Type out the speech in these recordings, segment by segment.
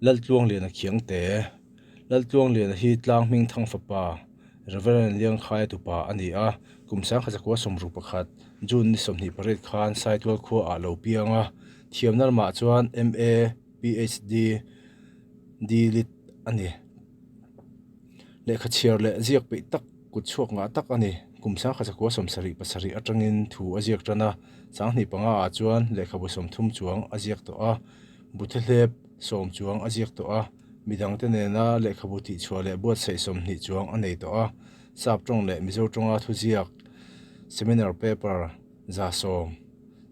Laltluangliana Khiangte, Laltluangliana hi tlang hming thang fapa Rev. Liangkhaia tupa a ni a, kum 1961 June ni 28 khan Saitual khua ah lo piang a, thiamna lamah chuan MA, PhD, D-Lit a ni. Lehkha chhiar leh ziak peih tak, kut chhuak ngah tak a ni. Kum 1977 atangin thu a ziak tan a, 25 ah chuan lehkhabu 30 chuang a ziak tawh a. Buthehlep sawm chuang a ziak tawh a, midangte nena lehkhabu tihchhuah leh buatsaih 20 chuang a nei tawh a, Sap tawng leh Mizo tawnga thuziak, seminar paper, 110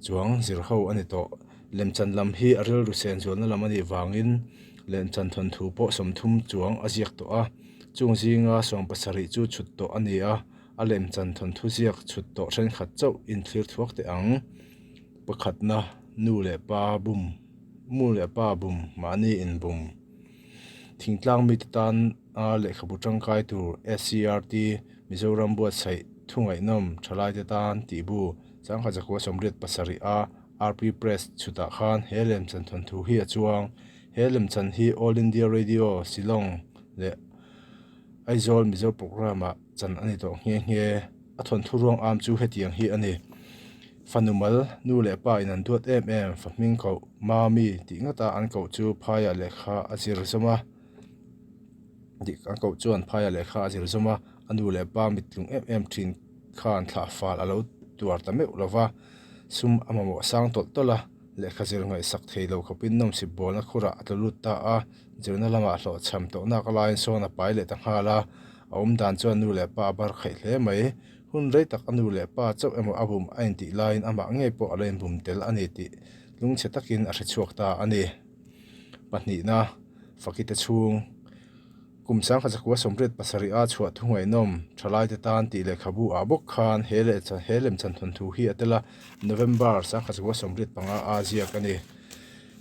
chuang zir ho a ni tawh. Lemchan lam hi a rilru sen zualna lam a nih vangin lemchan thawnthu pawh 30 chuang a ziak tawh a, chung zinga 70 chu chhut tawh a ni a, a lemchan thawnthu ziak chhut tawh thenkhat chauh inthlir thuak teh ang. Pakhatna, nu leh pa bum, mu leh pa bum, mahni in bum. Thingtlang mite tan a lehkhabu tangkai tur SCERT Mizoram buatsaih thungaihnawm thalaite tan tih bu Sangha Zakua 87 a RP Press chhutah khan he lemchan thawnthu hi a chuang. He lemchan hi All India Radio Shillong leh Aizawl Mizo Programme-ah chan a ni tawh nghe nghe. A thawnthu ruang am chu hetiang hi a ni. Fanu mal, nu leh pa in an duat em em, fa hming koh, Mami tih ngata an koh chu phaiah lehkha a zir zawm a, dik an koh chuan phaiah lehkha a zir zawm a, a nu leh pa mittlung em em thin khan thlah fal a lo tuar ta meuh lo va, sum a mamawh sang tawlh tawlh a, lehkha zir ngaihsak thei lo khawpin nawmsip bawlna khurah a tla lut ta a, zirna lamah hlawhchham tawhnak laiin sawn a pai leh ta nghal a, a awm dan chuan nu leh pa a bar khaih hle mai. Hun rei tak a nu leh pa chauh emaw a bum a intih laiin amah ngei pawh a lo inbum tel a ni tih lungchhe takin a hre chhuak ta a ni. Pahnihna, Fakite chhung kum 1987 a chhuah thu ngaihnawm thalaite tan tih lehkhabu ah bawk khan he leh he lemchan thawnthu hi a tel a, November 1985 a ziak a ni.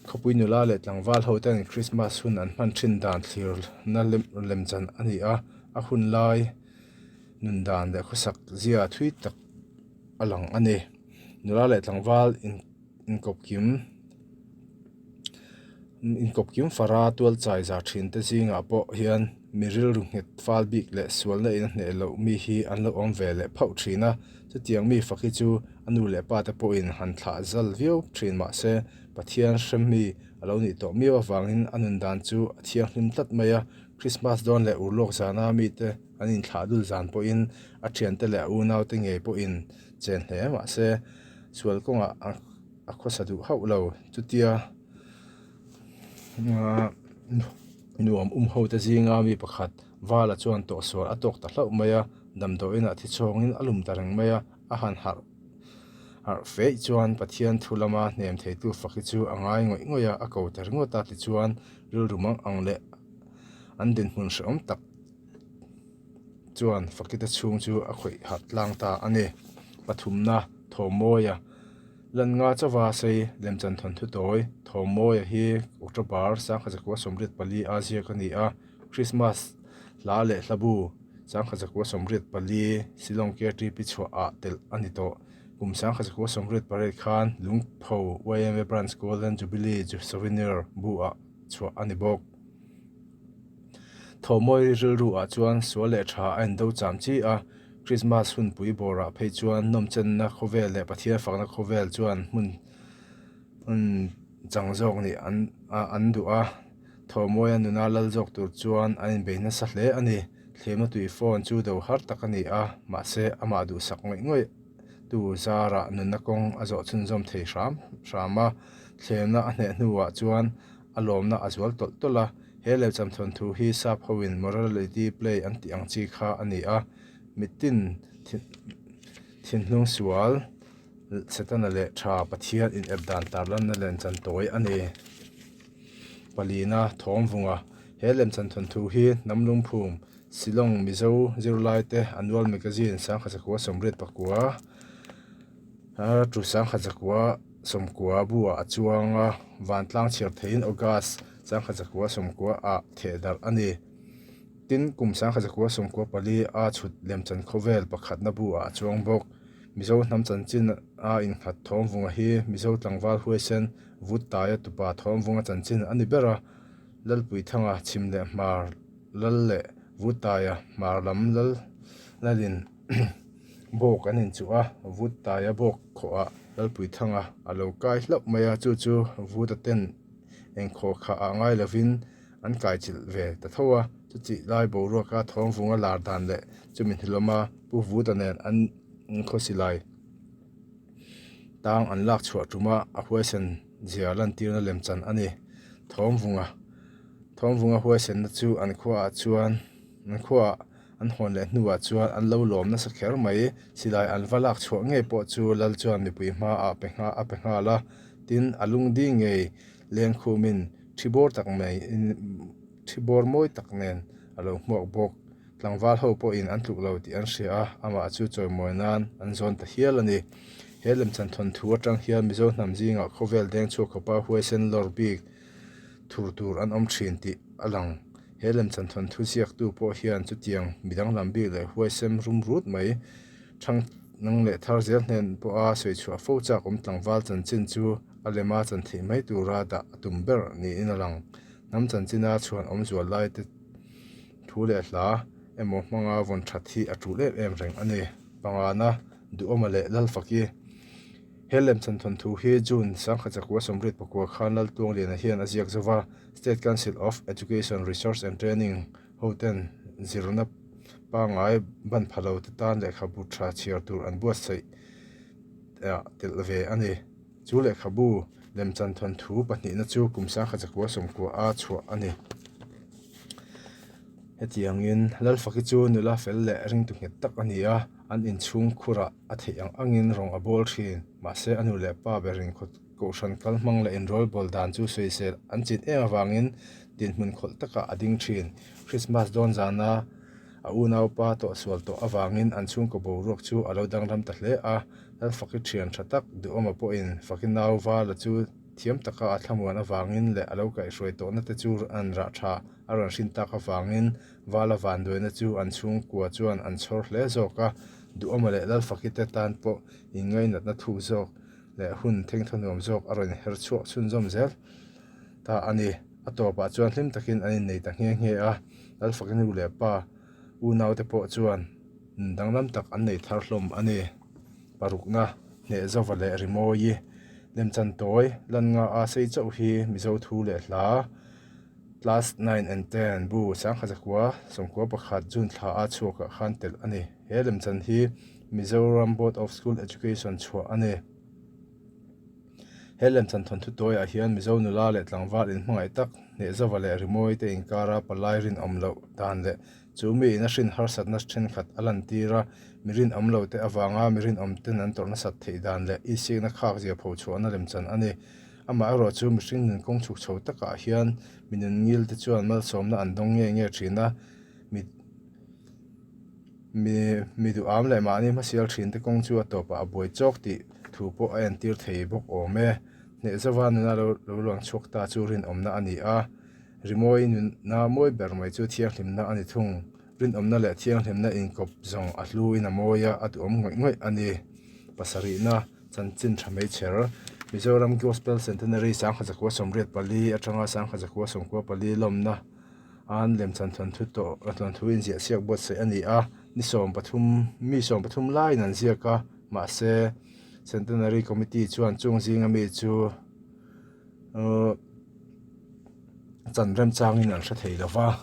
Khawpui nula leh tlangval ho ten Krismas hun an hman thin dan thlirna lemchan a ni a, a hun lai. Nun dan leh khawsak zia thui tak a lang a ni. Nula leh tlangval in inkawp kim inkawp kim fara tual chai za thin te zingah pawh hian mi rilru nghet fal bik leh sualna in a hneh loh mi hi an lo awm ve leh phauh thin a. Chutiang mi fak hi chu a nu leh pa te pawhin han thlah zal viau thin mahse Pathian hrem mi a lo nih tawh miau avangin a nun dan chu a thianghlim tlat mai a. Krismas dawn leh urlawk zana mite An inthlah dul zan pawhin a thiante leh a unaute ngei pawhin chen hle mahse sual kawngah a khawsa duh hauh lo. Chutia nuam um ho te zinga mi pakhat Vala chuan tawhsual a tawk ta hlauh mai a, damdawiinah thi chhawngin a lum ta reng mai a, a han harh harh feih chuan Pathian thu lama hnem theitu fak hi chu a ngai ngawih ngawih a, a ko ta ringawt a tichuan rilru mang ang leh an dinhmun hrehawm tak chuan Fakita chhung chu a khawih harh tlang ta a ni. Pathumna, Thawmawia Lannga chauva sei lemchan thawnthu tawi Thawmawia hi October 1984 a ziak a ni a, Christmas hla leh hlabu 1984 Shillong KTP chhuah ah telh a ni tawh. Kum 1998 khan Lungpho YMA Branch Golden Jubilee Souvenir bu ah chhuah a ni bawk. Thawhmawi rilru ah chuan sual leh tha a indo cham chi a, Krismas hunpui bawrah phei chuan nawmchenna khawvel leh Pathian fakna khawvel chuan hmun chang zawk nih an an duh a, Thawhmawia nuna lal zawk tur chuan an inbei nasa hle a ni. Thlemna tui phone chu do har tak a ni a, mahse amah duhsak ngawih ngawih tu zarah nunna kawng a zawh chhunzawm thei hram hram a, thlemna a hneh hnuah chuan a lawmna a zual tawlh tawlh a, he lehcham thawnthu hi sap hoin morality play an tih ang chi kha a ni a, mitin thinhlung sual Setana leh tha Pathian inep dan tarlanna lemchan tawi a ni. Palina Thawmvunga He lemchan thawnthu hi hnam lungphum Shillong Mizo zirlaite annual magazine 1989 Tu 1990 buah a chuang a, vantlang chhiar theihin August 1990 ah theh darh a ni. Tin, kum 1994 a chhut lemchan khawvel pakhatna buah a chuang bawk. Mizo hnam chanchin a innghat Thawmvunga hi Mizo tlangval huaisen Vut Taia tupa Thawmvunga chanchin a ni ber a. Lalpuithanga chhim leh hmar lal leh Vuttaia hmar lam lal lalin bawk an inchuh a, Vuttaia bawk khawhah Lalpuithanga a lo kai hlauh mai a, chu chu Vuta ten engkhaw khah ah ngai lovin an kai chilh ve ta tho a, chutih lai boruaka thawmvunga lar dan leh chumi hnulawma Pu Vuta nen an khawsi lai tang an lak chhuah tuma a huaisen zia lantirna lemchan a ni. Thawmvunga Thawmvunga huaisenna chu an khuaah chuan an khuaah an hawn leh hnuah chuan an lo lawm nasa kher mai. Silai an va lak chhuah ngei pawh chu lal chuan mipui hmaah pe ngha a pe nghal a, tin a lungdi ngei lengkhumin thi bawr tak mai thi bawr mawi tak nen a lo hmuak bawk. Tlangval ho pawhin an tluk lo tih an hria a, amah chu chawimawi nan an zawn ta hial a ni. He lemchan thawnthu atang hian Mizo hnam zingah khawvel deng chhuak khawpa huaisen lawr bik thur tur an awm thin tih a lang. He lemchan thawnthu ziaktu pawh hian chutiang mi danglam bik leh huaisem rum rut mai thang nang leh thar zel hnen pawha sawi chhuah fo chak awm tlangval chanchin chu a lema chan theih mai tura dah a tum ber niin a lang. Hnam chanchina chhuan awm zual lai te Thu leh hla emaw hmanga vawn that hi a tul em em reng a ni. Pangana, Duhawma leh Lalfaki. He lemchan thawnthu hi June sangkhat zakua 84 khan Laltuangliana hian a ziak zova, State Council of Education Research and Training hoten zirna pangngai ban pha lo te tan lehkhabu tha chhiar tur an buatsaih telh ve a ni. Chu lehkhabu lemchan thawnthu pahnihna chu kum 1990 a chhuah a ni. Hetiangin Lalfaki chu nula fel leh ringtu nghet tak a ni a, an inchhung khurah a theih ang angin rawng a bawl thin. Mahse a nu leh pa berin kohhran kal hmang leh inrawl bawl dan chu sawisel an chin em avangin dinhmun khawlh takah a ding thin. Christmas dawn zana a unaupa tawhsual tawh avangin an chhungkaw boruak chu a lo danglam ta hle a, Lalfaki thian tha tak Duhawma pawhin Faki nau Vala chu thiam taka a thlamuan avangin leh a lo kaihhruai tawhna te chu an rah tha a rawn hrin tak avangin Vala vanduaina chu an chhungkua chuan an chhawr hle zawk a, Duhawma leh Lalfaki te tan pawh inngainatna thuk zawk leh hun thengthaw nuam zawk a rawn her chhuak chhunzawm zel ta a ni. A tawpah chuan hlim takin an innei ta nghe nghe a, Lalfaki nu leh pa unaute pawh chuan danglam tak an nei thar hlawm a ni. Parukna, Hnehzova leh Rimawi, Lemchan tawi, lan nga a sei chauh hi Mizo thu leh hla, Class 9 and 10, bu 1991 June thla a chhuakah khan telh a ni. He lemchan hi Mizoram Board of School Education chhuah a ni. He lemchan thawnthu tawiah hian Mizo nula leh tlangval inhmangaih tak, Hnehzova leh Rimawi te inkara palai rinawm loh dan leh Chu miin a hrin harsatna thenkhat a lantir a, mi rinawm lo te avanga mi rinawm ten an tawrh nasat theih dan leh insiakna khak zia pho chhuahna lemchan a ni. Amaherawh chu mihring nun kawng chhuk chho takah hian mi nun ngil te chuan malsawmna an dawng nge nge thin a, mi mi mi duham leh mahni hmasial thin te kawng chu a tawpah a buai chawk tih thu pawh a entir thei bawk awm e. Hnehzova nuna lo lo luang chhuak ta chu rinawmna a ni a. Rimawi nunna mawi ber mai chu thianghlimna a ni thung. Rinawmna leh thianghlimna inkawp zawng a hluin a mawi a, a duhawm ngawih ngawih a ni. Pasarihna, Chanchin tha mai chher. Mizoram Gospel Centenary 1984 atanga 1994 lawmna an lemchan thawnthu tawh thawnthu inziah siak buatsaih a ni a, ni 13 mi 13 laiin an ziak a, mahse Centenary Committee chuan chung zinga mi chu chan remchangin an hre thei lo va,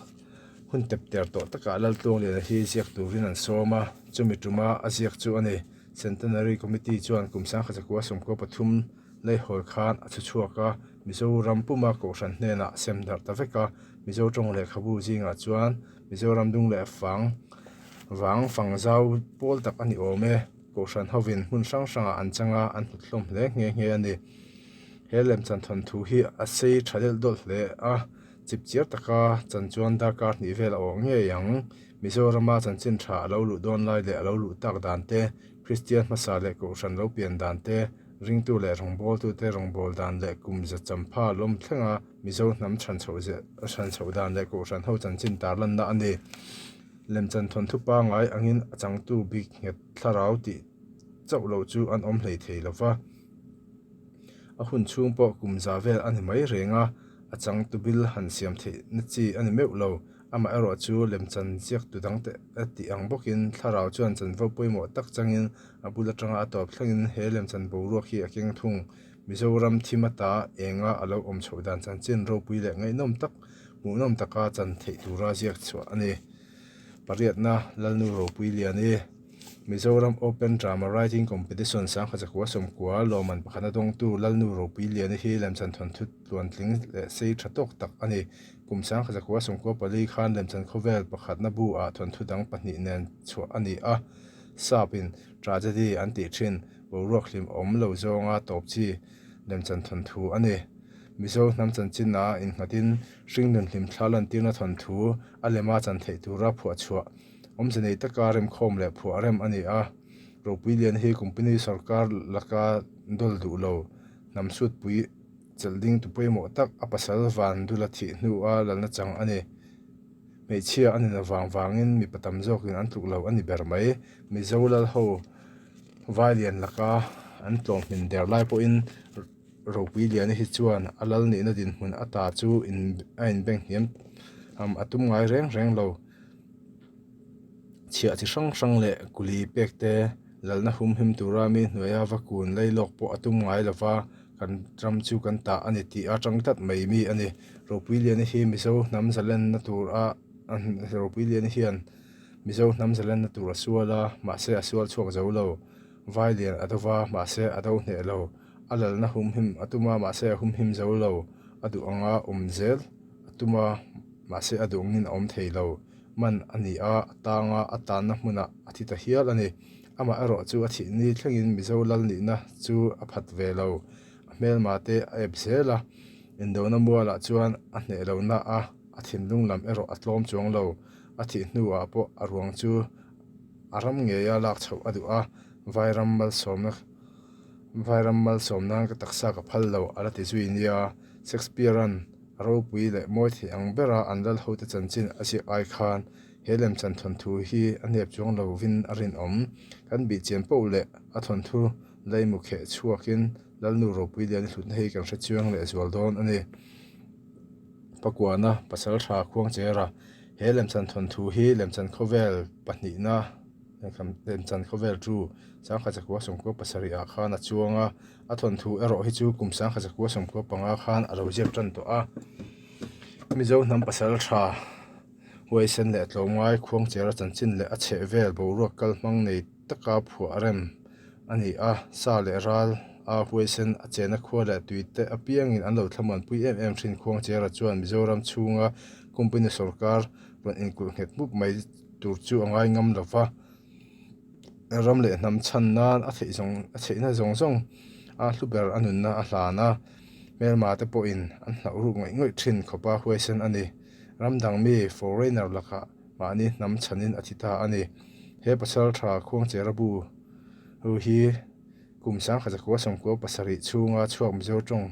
hun tep ter tawh takah Laltluangliana hi ziak turin an sawm a, chumi tuma a ziak chu a ni. Centenary Committee chuan kum 1993 leihawl khan a chhu chhuak a, Mizoram puma Kohhran hnenah sem darh ta vek a, Mizo tawng lehkhabu zingah chuan Mizoram dung leh fang vang fang zau pawl tak a ni awm e. Kohhran hovin hmun hrang hrangah an chang a, an hlut hlawm hle nghe nghe a ni. He lemchan thawnthu hi a sei tha delh dawlh hle a, chip chiar taka chan chuan darkar hnih vel a awh ngei ang. Mizorama chanchin tha a lo luh dawn lai leh a lo luh tak dan te, Kristian hmasa leh Kohhran lo pian dan te, ringtu leh rawngbawltute rawngbâwl dan leh kum za champha lawm thlenga Mizo hnam chhan chhoh dan leh Kohhran ho chanchin tarlanna a ni. Lemchan thawnthu pangngai angin a changtu bik nghet thlarau tih chauh loh chu an awm hlei thei lo va. A hun chhung pawh kum za vel a ni mai reng a. A changtu bil han siam theih na chi a ni meuh lo. Amaherawh chu lemchan ziaktu dangte a tih ang bawkin thlarau chuan chanvo pawimawh tak changin a bul atanga a tawp thlengin he lemchan boruak hi a keng thung. Mizoram thim ata enga a lo awm chhoh dan chanchin ropui leh ngaihnawm tak hmuhnawm taka chan theih tura ziak chhuah a ni. Pariatna Lalnu Ropui Liani Mizoram Open Drama Writing Competition Sangkhat Zakua Sawmkua lawmman pakhatna dawngtu Lalnu Ropui Liani hi lemchan thawnthu tluantling leh sei tha tawk tak a ni. Kum Sangkhat Zakua Sawmkua pali khan lemchan khawvel pakhatna bu ah thawnthu dang pahnih nen chhuah a ni a. Sap in tragedy an tih thin boruak hlim awm lo zawnga tawp chi lemchan thawnthu a ni. Mizo hnam chanchin ah innghatin hringnun hlimthla lantirna thawnthu a lema chan theih tura phuah chhuah awmze nei taka remkhawm leh phuah rem a ni a. Ropui Lian hi company sorkar laka dawl duh lo, hnam sutpui chelh ding tu pawimawh tak a pasal van dula thih hnua lalna chang a ni. Hmeichhia a nin avang vangin mipa tam zawkin an tluk lo a ni ber mai. Mizo lal ho vai lian laka an tlawm hmin der lai pawhin Ropui Liana hi chuan a lal nihna dinhmun ata chu a inbeng hniam a tum ngai reng reng lo. Chhiah chi hrang hrang leh kuli pek te lalna humhim tura mi hnuaia va kun lei lawk pawh a tum ngai lova, kan ram chu kan tah a ni tih a tang tlat mai mi a ni. Ropui Liana hi Mizo hnam zalenna tur a Ropui Liana hian Mizo hnam zalenna tur a sual a, mahse a sual chhuak zo lo. Vai lian a do va, mahse a do hneh lo. A lalna humhim a tum a, mahse a humhim zo lo. A duh anga awm zel a tum a, mahse a duh angin a awm thei lo. Man a ni a, a tang a, a tanna hmunah a thi ta hial a ni. Amah erawh chu a thih ni thlengin Mizo lal nihna chu a phat ve lo. A hmelma te a ep zel a, indona mualah chuan a hneh lohna a, a thinlung lam erawh a tlawm chuang lo. A thih hnuah pawh a ruang chu a ram ngeia lak chhoh a duh a, Vairam malsawmna Vairam malsawm nan ka taksa ka phal lo a la ti zui nia. Shakespeare-a'n a ropui leh mawi thei ang bera an lal hote chanchin a ziak ai khan he lemchan thawnthu hi a hnep chuang lovin a rinawm. Kan bihchian poh leh a thawnthu leimu kheh chhuakin Lalnu ropui lian i hlutna hi kan hre chiang leh zual dawn a ni. Pakuana pasal tha Khuangchera he lemchan thawnthu hi lemchan khawvel pahnihna lemchan khawvel chu Sangkhat Zakua Sawmkua pasarih ah khan a chuang a, a thawnthu erawh hi chu kum Sangkhat Zakua Sawmkua panga khan a lo ziak tan tawh a. Mizo hnam pasal tha huaisen leh tlawmngai Khuangchera chanchin leh a chhehvel boruak kal hmang nei taka phuah rem a ni a, sa leh ral a huaisen a chena khua leh tui te apiangin an lo thlamuanpui em em thin. Khuangchera chuan Mizoram chhunga company sorkar rawn inkulh nghet mup mai tur chu a ngai ngam lo va, ram leh hnam chhan nan a theih zawng a theihna zawng zawng a hlu ber a nunna a hlan a, hmelma te pawhin an hlauh ruk ngaih ngawih thin khawpa huaisen a ni. Ram dang mi foreigner lakah mahni hnam chhanin a thi ta a ni. He pasal tha Khuangchera bu hi kum 1900 97 chhunga chhuak Mizo tawng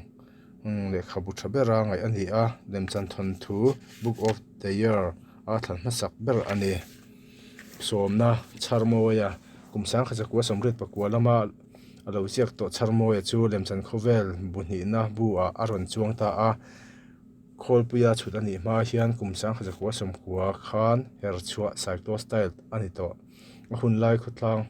lehkhabu tha bera ngaih a ni a, Lemchan thawnthu Book of the Year a thlan hmasak ber a ni. Sawmna Chharmawia kum 1989 lama a lo ziak tawh Chharmawia chu Lemchan khawvel bu hnihna bu ah a rawn chuang ta a. Khawlpuia chhut a nih hma hian kum 1990 khan her chhuah cyclostyle a ni tawh. A hun lai khawtlang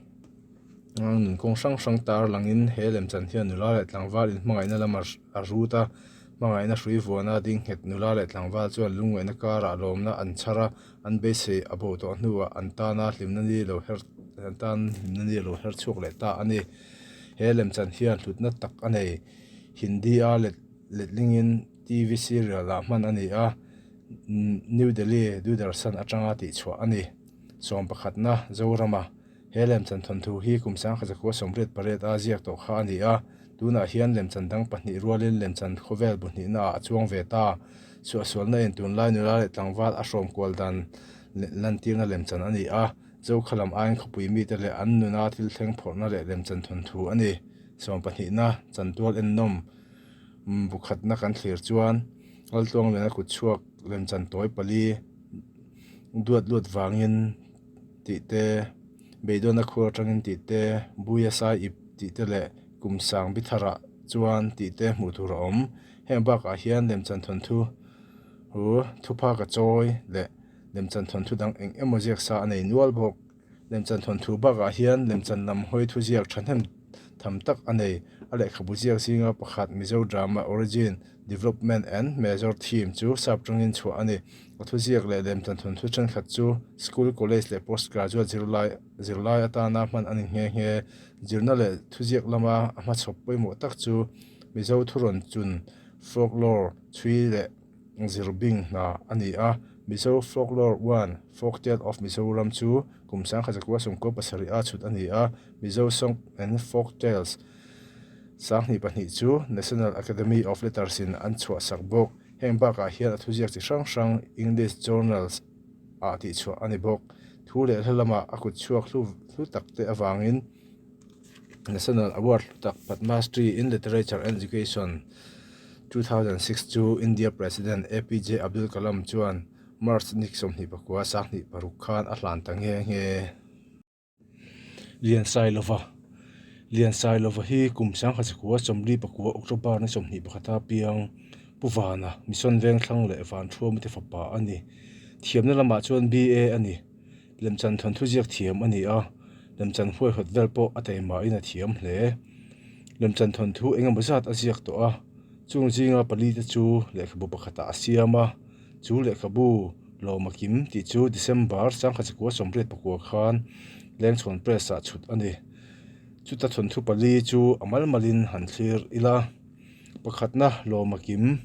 nun kawng hrang hrang tar langin he lemchan hian nula leh tlangval inhmangaihna lam a rut a, hmangaihna hrui vuana ding nghet nula leh tlangval chuan lungngaihna karah lawmna an chhar a, an beisei a bo tawh hnuah an tana hlimna ni lo her an tan hlimna ni lo her chhuak leh ta a ni. He lemchan hian hlutna tak a nei. Hindi-a let letlingin TV serial ah hman a ni a, New Delhi Doordarshan atanga tihchhuah a ni. Sawm pakhatna, Zorama, he lemchan thawnthu hi kum 1988 a ziak tawh kha a ni a, tunah hian lemchan dang pahnih rualin lemchan khawvel bu hnihna ah a chuang ve ta. Suahsualna in tunlai nula leh tlangval a hrawm kual dan lantirna lemchan a ni a, Zokha lam aiin khawpui mite leh an nuna thil thleng phawrhna leh lemchan thawnthu a ni. Sawm pahnihna, Chantual ennawm. Bukhatna kan thlir chuan Laltluangliana kut chhuak lemchan tawi pali duat luat vangin tih te, beidawnna khur atangin tih te, Buia sai ip tih te leh kum sang bi tharah chuan tih te hmuh tur a awm. Heng bakah hian lemchan thawnthu hu thupha ka chawi leh lemchan thawnthu dang eng emaw ziak sa a nei nual bawk. Lemchan thawnthu bakah hian lemchan lam hawi thuziak thahnem tham tak a nei. A lehkhabu ziak zinga pakhat Mizo Drama Origin, Development and Major Theme chu sap tangin chhuah a ni. A thuziak leh lemchan thawnthu thenkhat chu school, college leh post graduate zirlai zirlai atana hman a ni nghe nghe. Zirna leh thuziak lama a hmachhawp pawimawh tak chu Mizo thurawn chun folklore chhui leh zirbing hna a ni a. Mizo Folklore One, Folktale of Mizoram chu kum 1997 a chhut a ni a. Mizo Song and Folktales 2002 chu National Academy of Letters in an chhuahsak bawk. Heng bakah hian a thuziak chi hrang hrang English journals ah tihchhuah a ni bawk. Thu leh hla lamah a kut chhuak hlu hlu tak te avangin National Award hlu tak Padma Shri in Literature and Education 2006 chu India President APJ Abdul Kalam chuan March ni 24 26 khan a hlan ta nghe nghe. Liansailova Liansailova hi kum 1944 October ni 21 a piang Pu Vana, Mission Vengthlang leh Vanthuamite fapa a ni. Thiamna lamah chuan BA a ni. Lemchan thawnthu ziak thiam a ni a, lemchan huaihawt vel pawh a teimahin a thiam hle. Lemchan thawnthu eng emaw zat a ziak tawh a, chung zinga palite chu lehkhabu pakhatah a siam a, chu lehkhabu Lawma Kim tih chu December 1989 khan Lengchhawn Press-ah chhut a ni. Chuta thawnthu pali chu a mal malin han thlir ila. Pakhatna Lawma Kim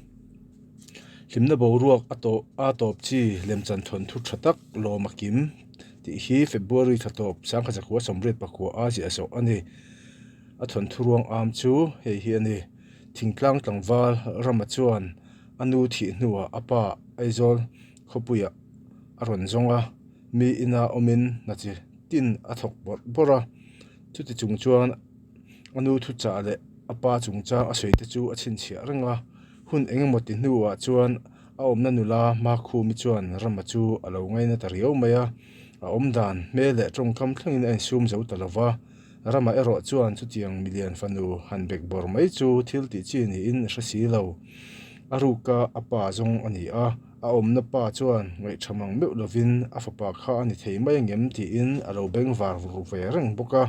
Hlimna boruak a tawh a tawp chi lemchan thawnthu tha tak Lawma Kim tih hi February thla tawp 1989 a ziah zawh a ni. A thawnthu ruang am chu hei hi a ni. Thingtlang tlangval Rama chuan a nu thih hnuah a pa Aizawl khawpuiah a rawn zawng a, mi ina awmin hna chi tin a thawk bawrh bawrh a. Chuti chung chuan a nu thuchah leh a pa chungchang a sawi te chu a chhinchhiah reng a, hun eng emaw ti hnuah chuan a awmna nula Makhumi chuan Rama chu a lo ngaina ta riau mai a, a awmdan hmel leh tawngkam thlengin a insum zo ta lo va, Rama erawh chuan chutiang milian fanu han bek bawr mai chu thil tih chi niin a hre si lo. A ruka a pa zawng a ni a, a awmna pa chuan ngaihṭha mang meuh lovin a fapa kha a ni thei mai angem tiin a lo beng var vur ve reng bawk a.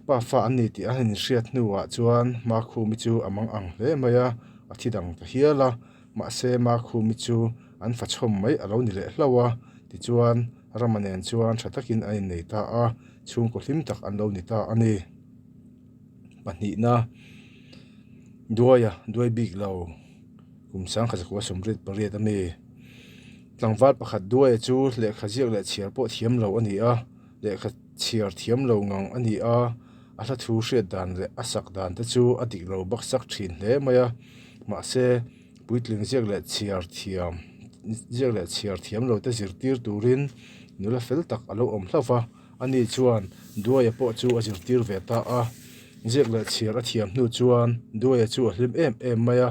Pa fa an ni tih a han inhriat hnuah chuan Makhumi chu a mang ang hle mai a, a thi dang ta hial a. Mahse Makhumi chu an fa chhawm mai a lo ni leh hlauh a, tichuan Rama nen chuan tha takin an innei ta a, chhungkaw hlim tak an lo ni ta a ni. Pahnihna, Duaia duai bik lo kum 1988 a mi. Tlangval pakhat Duaia chu lehkha ziak leh chhiar pawh thiam lo a ni a. Lehkha chhiar thiam lo ngang a ni a, a hla thu hriat dan leh a sak dan te chu a dik lo bak sak thin hle mai a. Mahse, puitling ziak leh chhiar thiam ziak leh chhiar thiam lo te zirtir turin nula fel tak a lo awm hlauh va, ani chuan Duaia pawh chu a zirtir ve ta a. Ziak leh chhiar a thiam hnu chuan Duaia chu a hlim em em mai a.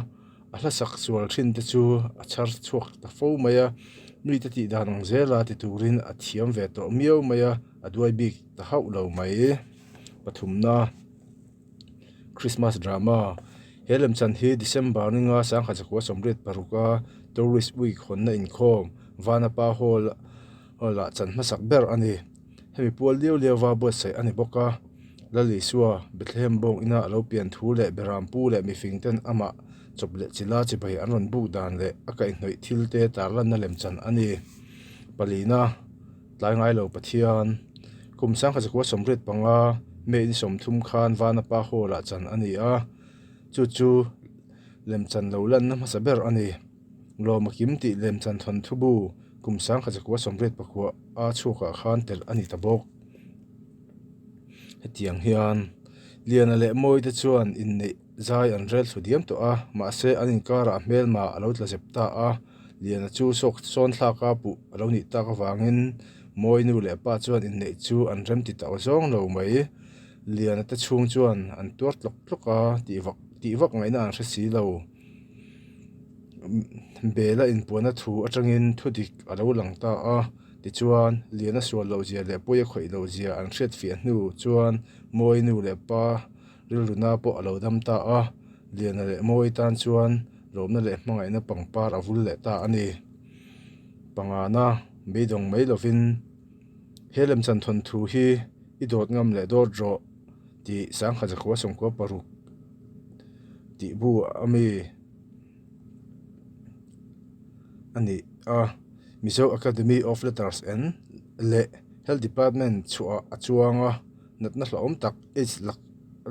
A hla sak sual thin te chu a chhar chhuak ta fo mai a, mite tih dan ang zela ti turin a thiam ve tawh miau mai a, a duai bik ta hauh lo mai. Pathumna, Christmas Drama, He lemchan hi December ninga 1986 a Tourist Week hawnna inkhawm Vanapa Hall ah chan hmasak ber a ni. Hemi pual liau liauva buatsaih a ni bawk a, Lal Isua, Bethlehem bawng ina a lo pian thu leh Berampu leh mifing ten amah chawp leh chila chibai an rawn buk dan leh a kaihhnawih thil te tarlanna lemchan a ni. Palina, Tlai ngai lo Pathian, Kum 1985 May ni 30 khan Vanapa Hall-ah chan a ni a, chu chu lemchan lo lanna hmasa ber a ni. Lawma kim tih lemchan thawnthu bu kum 1989 a chhuakah khan telh a ni ta bawk. Hetiang hian Liana leh Mawite chuan inneih zai an rel thlu diam tawh a, mahse an inkarah hmelma a lo tla zep ta a, Liana chu sawk sawn thlaka puh a lo nih tak avangin Mawi nu leh pa chuan inneih chu an rem ti tauh zawng lo mai. Liana te chhung chuan an tuar tlawk tlawk a, tih vak tih vak ngaihna an hre si lo. Bela inpuanna thu atangin thu dik a lo lang ta a, tichuan Liana sual loh zia leh pawi a khawih loh zia an hriat fiah hnu chuan Mawi nu leh pa rilruna pawh a lo dam ta a, Liana leh Mawi tan chuan Lawmna leh hmangaihna pangpar a vul leh ta a ni. Pangana, beidawng mai lovin he lemchan thawnthu hi i dawt ngam leh dawt rawh tih sangkhat zakhua sawmkua paruk tih bu a mi a ni a. Mizo Academy of Letters and leh Health Department chhuah a chuang a. Natna hlauhawm tak AIDS lak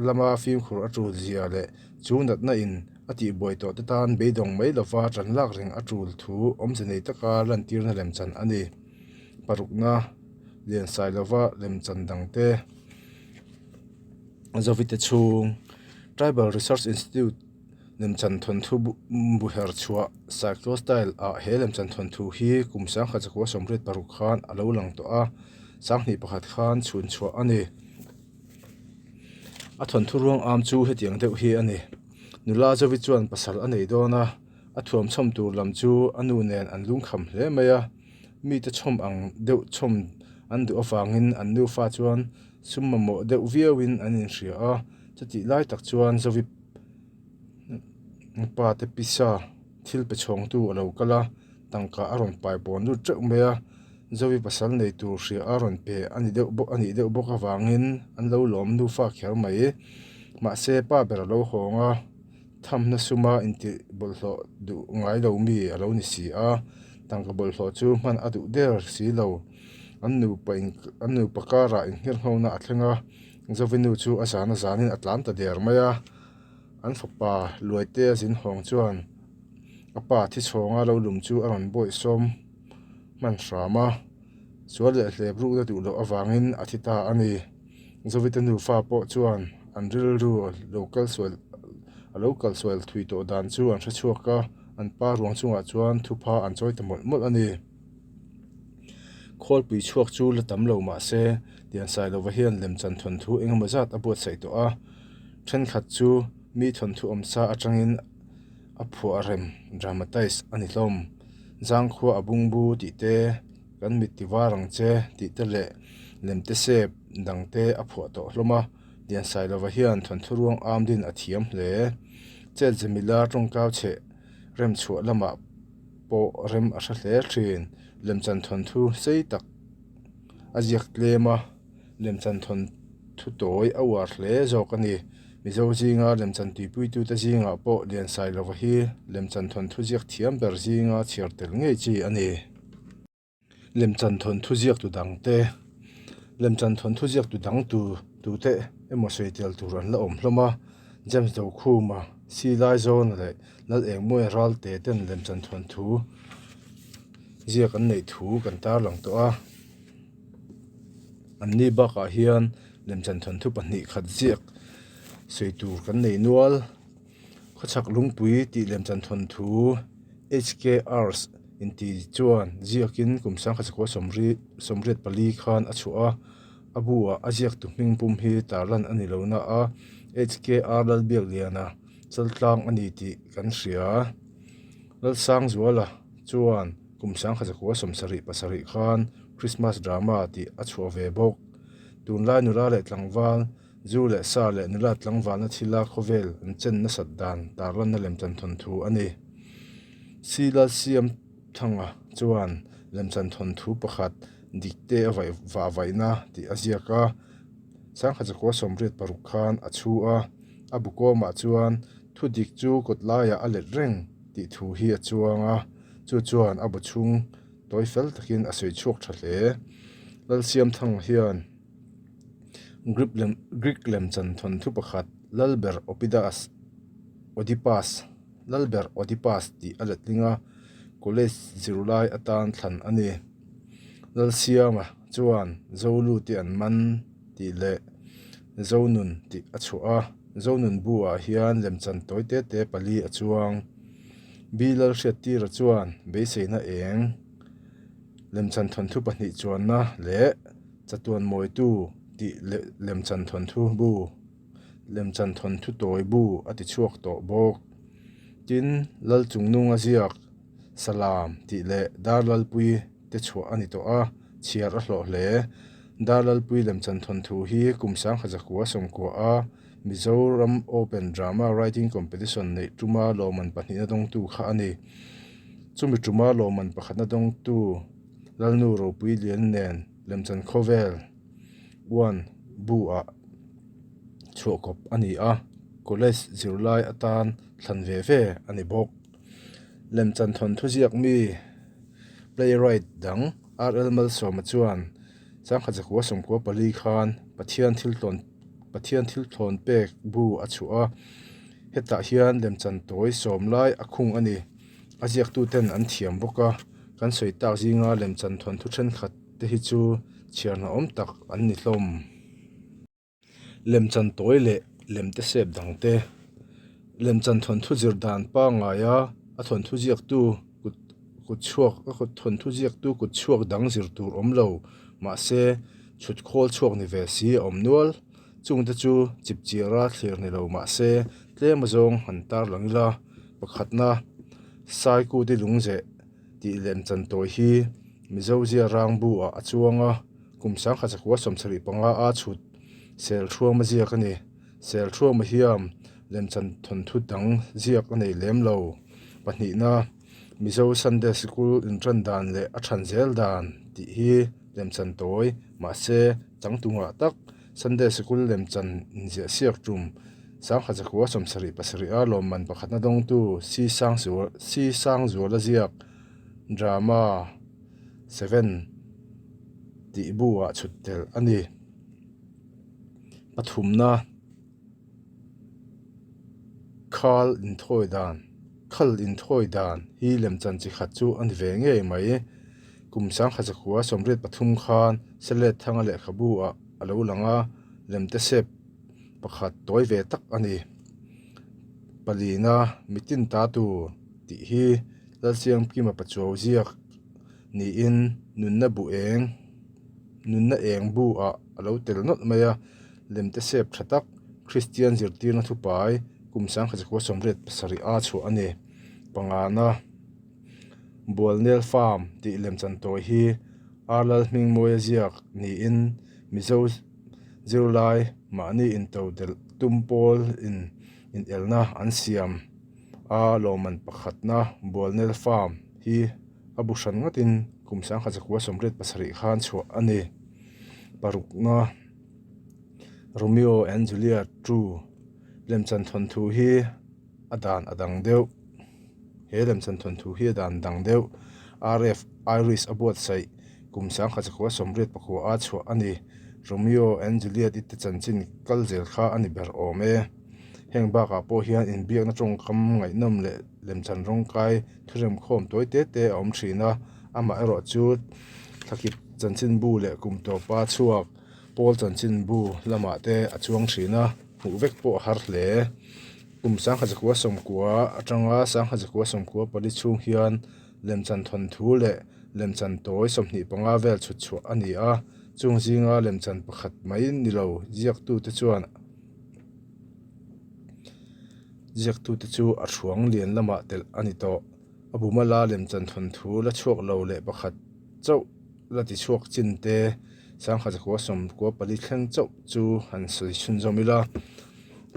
lama fimkhur a tul zia leh chu natna in a tihbuai tawh te tan beidawng mai lova tan lak reng a tul thu awmze nei taka lantirna lemchan a ni. Parukna liansai lova lemchan dangte Zovite chhung Tribal Research Institute lemchan thawnthu buher chhuah cyclostyle ah he lemchan thawnthu hi kum sangkhat zakua 86 khan a lo lang tawh a, sanghnih pakhat khan chhun chhuah a ni. A thawnthu ruang am chu hetiang deuh hi a ni. Nula Zovi chuan pasal a nei dawn a, a thuam chhawm tur lam chu a nu nen an lungkham hle mai a, mite chhawm ang deuh chhawm an duh avangin an nufa chuan sum mamawh deuh viauin an inhria a, chutih lai tak chuan Zovi Pa te pisa thil pe chhawngtu a lo kal a, tangka a rawn pai pawn lut teuh mai a, Zovi pasal nei tur hria a rawn pe a ni deuh bawk a nih deuh bawk avangin an lo lawm nufa kher mai. Mahse pa ber a lo hawng a, thamna suma intih bawlhhlawh duh ngai lo mi a lo ni si a, tangka bawlhhlawh chu hman a duh der si lo. An nupa in an nupa karah inngherhngona a thleng a, Zovi nu chu a zan a zanin a tlan ta der mai a. An fapa Luaite a zin hawng chuan a pa thi chhawnga lo lum chu a rawn bawih sawm hman hram a, sual leh hlep rukna duh loh avangin a thi ta a ni. Zovite nufa pawh chuan an rilru lo kal sual a lo kal sual thui tawh dan chu an hre chhuak a, an pa ruang chungah chuan thupha an chawi ta mawlh mawlh a ni. Khawlpui chhuak chu la tam lo mah se, Liansailova hian lemchan thawnthu engemaw zat a buatsaih tawh a, thenkhat chu mi thawnthu awmsa atangin a phuah rem, dramatise, a ni hlawm. Zangkhua a bungbu tih te, kan mit ti var ang che tih te leh lemte sep dang te a phuah tawh hlawm a, Liansailova hian thawnthu ruang am din a thiam hle. Chetzemila tawngkau chheh remchhuah lamah pawh rem a hre hle thin. Lemchan thawnthu sei tak a ziak tlem a, lemchan thawnthu tawi a uar hle zawk a ni. Mizo zinga lemchan tuipuitute zingah pawh Liansailova hi lemchan thawnthu ziak thiam ber zinga chhiar tel ngei chi a ni. Lemchan thawnthu ziaktu dangte, Lemchan thawnthu ziaktu dang tu tute emaw sawi tel tur an la awm hlawm a, James Dokhuma, Si Laizawn leh Lal Engmawia Ralte ten lemchan thawnthu ziak an neih thu kan tarlang tawh a. Anni bakah hian lemchan thawnthu pahnih khat ziak sawi tur kan nei nual. Khawchhak lungpui tih lemchan thawnthu HKRs inti chuan ziakin kum sangkhat sakua sawmri sawmriat pali khan a chhuah a, a buah a ziaktu hming pum hi tarlan a ni lo na a, HKR Lalbiakliana chaltlang a ni tih kan hria. Lalsangzuala chuan kum sangkhat sakua sawmsarih pasarih khan Christmas drama tih a chhuah ve bawk. Tunlai nula leh tlangval Zu leh sa leh nula tlangvalna thila khawvel an chen nasat dan tarlanna lemchan thawnthu a ni. Sila Siamthanga chuan lemchan thawnthu pakhat Dikte a vaih vah vaihna tih a ziak a, sangkhat zakua 86 khan a chhu a, a bu kawmah chuan thu dik chu kawt laiah a let reng tih thu hi a chuang a, chu chuan a bu chhung tawi fel takin a sawi chhuak tha hle. Lalsiamthanga hian. Greek lem Greek lemchan thawnthu pakhat Lalber Opidas Oedipus Lalber Oedipus tih a letling a, college zirlai atan thlan a ni. Lalsiama chuan Zolu te an man tih leh Zonun tih a chhuah a, Zonun bu-ah hian lemchan tawi te te pali a chuang. B Lalhriattira chuan beiseina eng lemchan thawnthu pahnih chuanna leh Chatuan mawitu tih leh lemchan thawnthu bu, lemchan thawnthu tawi bu a ti chhuak tawh bawk. Tin, Lal Chungnunga ziak Salam tih leh Dar Lalpui te chhuah a ni tawh a, chhiar a hlawh hle. Dar Lalpui lemchan thawnthu hi kum 1990 a. Mizoram Open Drama Writing Competition neih tuma lawmman pahnihna dawngtu kha a ni. Chumi tuma lawmman pakhatna dawngtu Lalnu Ropui Lian nen Lemchan Khawvel One bu ah chhuah kawp a ni a, college zirlai atan thlan ve ve a ni bawk. Lemchan thawnthu ziak mi playwright dang RL Malsawma chuan Sangkhat zakua sawmkua pali khan Pathian thil tlawn Pathian thil thlawn pek bu a chhuah a, hetah hian lemchan tawi sawm lai a khung a ni. A ziaktuten an thiam bawk a, kan sawi tak zinga lemchan thawnthu thenkhat te hi chu chhiar hnawm tak an ni hlawm. Lemchan tawi leh lemte sep dangte, lemchan thawnthu zir dan pangngaia a thawnthu ziaktu kut kut chhuak a thawnthu ziaktu kut chhuak dang zir tur awm lo mahse chhut khawl chhuak ni ve si a awm nual. Chungte chu chip chiara thlir ni lo mahse tlem azawng han tar lang ila pakhatna Saikuti lungzeh tih lemchan tawi hi Mizo zia rang bu ah a chuang a. Kum sangkhat zakua 75 a chhut Selthruama ziak a ni. Selthruama hiam lemchan thawnthu dang ziak a nei lem lo. Pahnihna, Mizo Sunday Sikul intan dan leh a than zel dan tih hi lemchan tawi mahse changtungah tak Sunday Sikul lemchan inziah siak tum sangkhat zakua 77 a lawmman pakhatna dawngtu Si Sangzuala ziak drama Seven tih bu ah chhut tel a ni. Pathumna khal inthawi dan khal inthawi dan hi lemchan chi khat chu a ni ve ngei mai. Kum sangkhat zakua 83 khan Selet thanga lehkhabu ah a lo lang a, lemte sep pakhat tawi ve tak a ni. Palina mitin ta tur tih hi Lalsiamkima Pachuau ziak niin nunna bu eng, nunna eng bu ah a lo tel nawlh mai a, lemte sep tha tak Kristian zirtirna thupai kum 1987 a chhuah a ni. Pangana Bualnel Farm tih lemchan tawi hi Arlal Hmingmawia ziak niin Mizo zirlai mahni intodelh tum pawl in inelna an siam. A lawmman pakhatna Bualnel Farm hi a bu hran ngatin kum 1987 khan chhuah a ni. Parukna Romeo and Juliet True lemchan thawnthu hi a dan a dang deuh. He lemchan thawnthu hi a dan dang deuh. RF Irish a buatsaih kum 1989 a chhuah a ni. Romeo and Juliet i te chanchin kal zel kha a ni ber awm e. Heng bakah pawh hian inbiakna tawngkam ngaihnawm leh lemchan rawngkai thuremkhawm tawi te te a awm thin a, amaherawh chu thlakip chanchinbu leh kum tawpa chhuak pawl chanchinbu lamah te a chuang thin a, hmuh vek pawh a har hle. Kum 1990 atanga 1994 chhung hian lemchan thawnthu leh lemchan tawi 25 vel chhut chhuah a ni a, chung zinga lemchan pakhat mai ni lo ziaktute chuan Ziaktute chu a hruang lian lamah telh a ni tawh. A bumala lemchan thawnthu la chhuak lo leh pakhat chauh la ti chhuak chin te 1994 thleng chauh chu han sawi chhunzawm ila.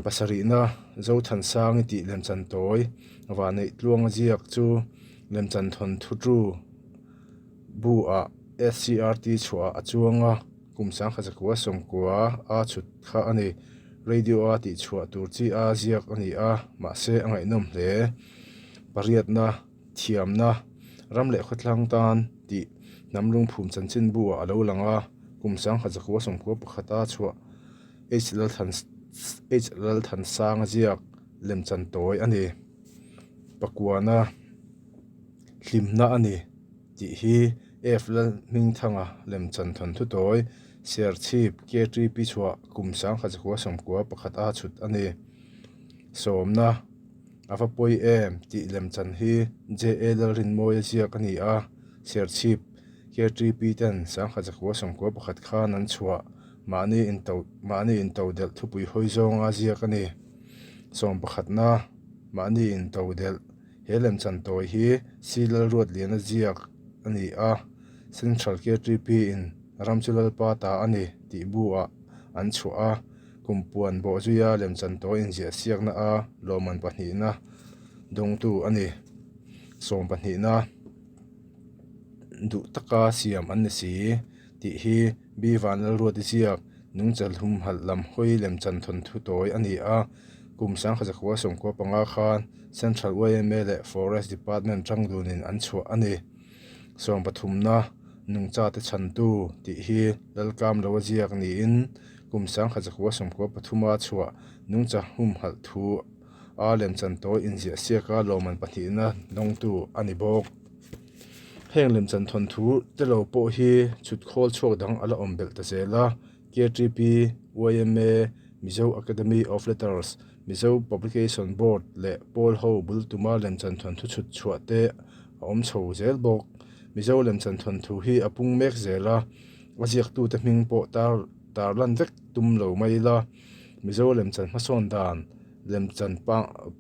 Pasarihna Zothansangi tih lemchan tawi Vaneih tluanga ziak chu lemchan thawnthu tu bu ah SCRT chhuah ah a chuang a. Kum 1990 a chhut kha a ni. Radio a tihchhuah tur chi a ziak a ni a, mahse a ngaihnawm hle. Pariatna, thiamna, ram leh khawthlang tan tih hnam lungphum chanchinbu ah a lo lang a, kum 1991 a chhuah H Lalthansanga ziak lemchan tawi a ni. Pakuana hlimna a ni. Tih hi F Lalhmingthanga lemchan thawnthu tawi Serchhip KTP chhuah kum 1991 a chhut a ni. Sawmna a va pawi em tih lemchan hi JA Lalrinmawia ziak a ni a, Serchhip KTP ten 1991 khan an chhuah mahni into mahni intodelh thupui hawi zawnga ziak a ni. Sawmpakhatna mahni intodelh He lemchan tawi hi Si Lalruatliana ziak a ni a, Central KTP in ram chu Lalpa ta a ni tih bu ah an chhuah a. Kumpuan bawhzuia lemchan tawi inziah siakna a lawmman pahnihna dawngtu a ni. Sawm pahnihna duh taka siam an ni si tih hi B Vanlalruati ziak nungchal humhalh lam hawi lemchan thawnthu tawi a ni a. Kum sangkhat 1995 khan Central yma leh Forest Department tangdunin an chhuah a ni. Sawm pathumna nungchate chhantu tih hi Lalkamloa ziak niin kum 1993 a chhuah nungcha humhalh thu a lemchan tawi inziah siaka lawmman pahnihna dawngtu a ni bawk. Heng lemchan thawnthu te lo pawh hi chhut khawl chhuak dang a la awm belh ta zel a, KTP, yma, Mizo Academy of Letters, Mizo Publication Board leh pawl ho bul tuma lemchan thawnthu chhut chhuah te a awm chho zel bawk. Mizo lemchan thawnthu hi a pung mek zel a, a ziaktute hming pawh tar tar lan vek tum lo mai ila. Mizo lemchan hmasawn dan lemchan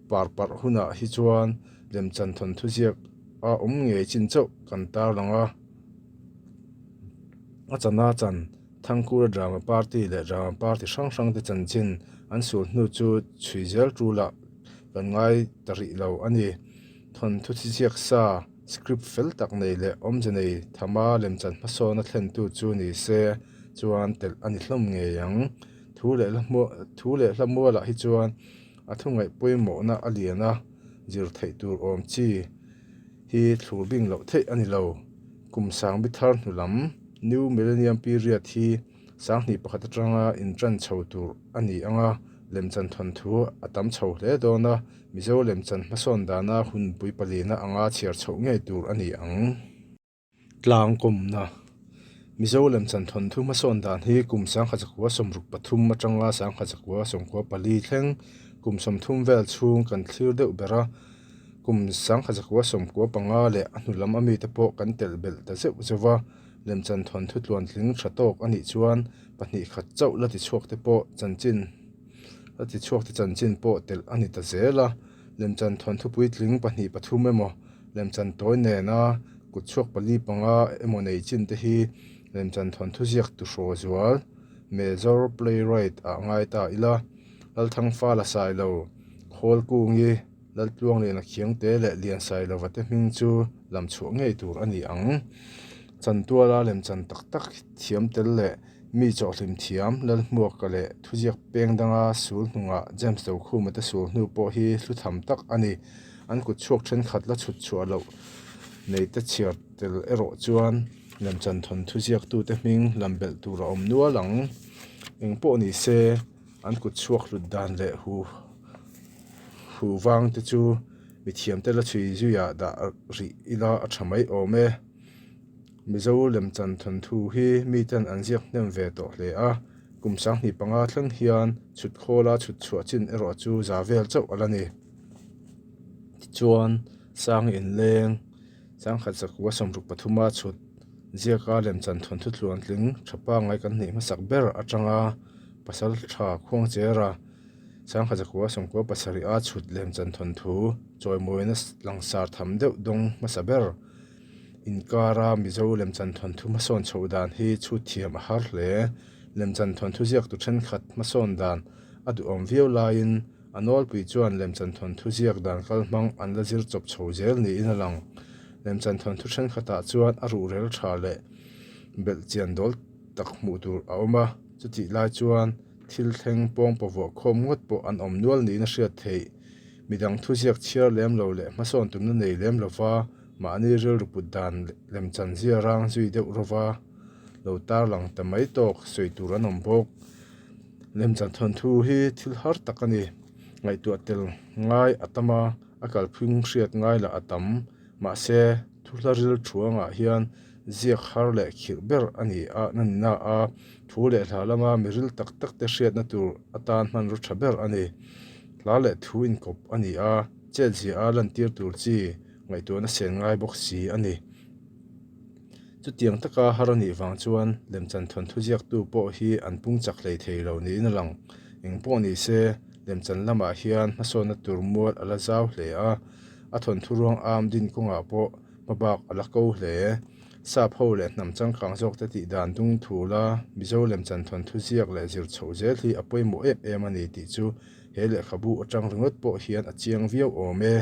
par parh hunah hi chuan lemchan thawnthu ziak a awm ngei chin chauh kan tar lang a. A chana chan Thangkura Drama Party leh Drama Party hrang hrang te chanchin an sul hnu chu chhui zel tulah kan ngai ta rih lo a ni. Thawnthu thi ziak sa, script fel tak nei leh awmze nei thama lemchan hmasawna thlentu chu ni se chuan telh a ni hlawm ngei ang. Thu leh thu leh hla mualah hi chuan a thu ngaih pawimawhna a lian a, zir theih tur awm chi hi thlur bing loh theih a ni lo. Kum sangbi thar hnu lam, New Millennium Period, hi sanghnih pakhat atanga intan chho tur a ni ang a, lemchan thawnthu a tam chho hle dawn a, Mizo lemchan hmasawn dana hunpui palina anga chhiar chhoh ngei tur a ni ang. Tlangkawmna, Mizo lemchan thawnthu hmasawn dan hi kum 1963 atanga 1994 thleng kum 30 vel chhung kan thlir deuh ber a, kum 1995 leh a hnu lam a mite pawh kan telh belh ta zeuh zeuh va, lemchan thawnthu tluantling tha tawk a nih chuan pahnih khat chauh la tichhuak te pawh chanchin la tichhuak te chanchin pawh telh a ni ta zel a, lemchan thawnthu puitling pahnih pathum emaw Lemchan tawi nena kut chhuak pali panga emaw nei chin te hi lemchan thawnthu ziak tu hraw zual Major Playwright ah ngai ta ila. Lalthangfa la sai lo, Khawl Kungi, Laltluang Liana Khiangte leh Liansailova te hming chu lam chhuah ngei tur a ni ang. Chantuala lemchan tak tak thiam tel leh mi chawhhlim thiam Lalhmuaka leh thuziak peng danga sul hnungah James Dokhuma te sul hnu pawh hi hlu tham tak a ni. An kut chhuak thenkhat la chhut chhuah loh nei te chhiar tel erawh chuan lemchan thawnthu ziaktute hming lam belh tur a awm nual ang. Eng pawh ni se, an kut chhuak hlut dan leh hu hu vang te chu mithiamte la chhui zuiah dah rih ila a tha mai awm e. Mizo lemchan thawnthu hi miten an ziak hnem ve tawh hle a, kum 25 thleng hian chhut khawla chhut chhuah chin erawh chu za vel chauh a la ni. Tichuan, sang inleng, 1963 a chhut ziaka lemchan thawnthu tluantling tha pangngai kan hneih hmasak ber atanga pasal tha khuangchera 1997 a chhut lemchan thawnthu chawimawina langsar tham deuh dawng hmasa ber inkara Mizo lemchan thawnthu hmasawn chhoh dan hi chhut thiam a har hle. Lemchan thawnthu ziaktu thenkhat hmasawn dan a duhawm viau laiin A nawlpui chuan lemchan thawnthu ziak dan kal hmang an la zir chawp chho zel niin a lang. Lemchan thawnthu thenkhatah chuan a ruhrel tha leh belh chian dawl tak hmuh tur a awm a, chutih lai chuan thil thleng pawng pawvuah khawm ngawt pawh an awm nual niin a hriat theih. Midang thu ziak chhiar lem lo leh hmasawn tumna nei lem lova mahni rilru put dan lemchan zia rang zui deuh rawva lo tarlang ta mai tawk sawi tur an awm bawk. Lemchan thawnthu hi thil har tak a ni. Ngaihtuah tel ngai a tam a, a kalphung hriat ngai lah a tam. Mahse, thuhla ril thuangah hian ziak har leh khirh ber a ni a, na ni na a, thu leh hla lama mi ril tak tak te hriatna tur atan hmanraw tha ber a ni. Hla leh thu inkawp a ni a, chet zia a lantir tur chi ngaihtuahna sen ngai bawk si a ni. Chutiang taka har a nih vang chuan lemchan thawnthu ziaktu pawh hi an pung chak hlei thei lo niin a lang. Eng pawh ni se, lemchan lamah hian hmasawnna tur mual a la zau hle a, a thawnthu ruang am din kawngah pawh hmabak a la ko hle. Sap ho leh hnam changkang zawkte tih dan dung thu la Mizo lemchan thawnthu ziak leh zir chhoh zel hi a pawimawh em em a ni tih chu he lehkhabu atang ringawt pawh hian a chiang viau awm e.